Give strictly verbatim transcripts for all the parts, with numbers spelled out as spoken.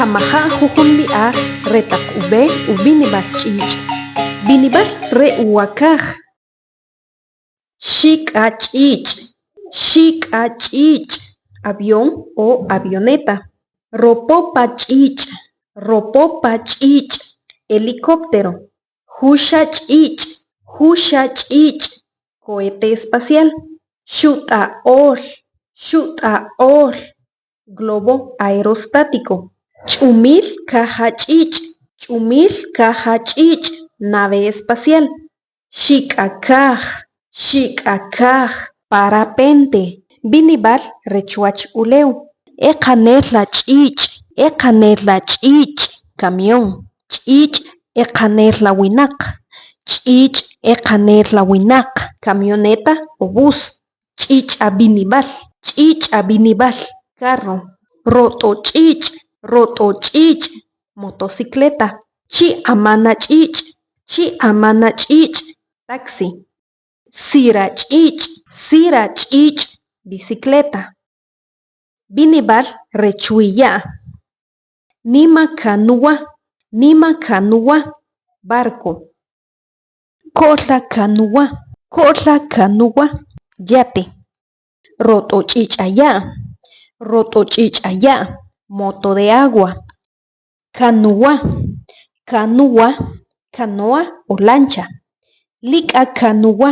Kamaja' jujun b'i'aj re taq ub'e ub'inib'al ch'ich'. B'inib'al re uwakaj. Xik'a ch'ich', xik'a ch'ich', avión o avioneta. Ropopa ch'ich', ropopa ch'ich', helicóptero. Juxa ch'ich', juxa ch'ich', cohete espacial. Xut'a'ol, xut'a'ol, globo aerostático. Ch'umil kaja ch'ich', ch'umil kaja ch'ich', nave espacial. Xik'a kaj, xik'a kaj, parapente. B'inib'al re chuwach ulew. Eqanel la ch'ich', eqanel la ch'ich', camión. Ch'ich' eqanel la winaq, ch'ich' eqanel la winaq, camioneta o bus. Ch'ich'a b'inib'al, ch'ich'a b'inib'al, carro. Roto ch'ich', roto ch'ich', motocicleta. Chi'amana ch'ich', chi'amana ch'ich', taxi. Sira ch'ich', sira ch'ich', bicicleta. B'inib'al re chwi ya'. Nima kanuwa, nima kanuwa, barco. Ko'la kanuwa, ko'la kanuwa, yate. Roto ch'ich'a ya', roto ch'ich'a ya', moto de agua. Kanuwa, kanuwa, canoa o lancha. Lik'a kanuwa,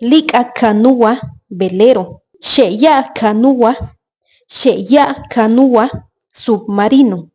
lik'a kanuwa, velero. Xe'ya kanuwa, xe'ya kanuwa, submarino.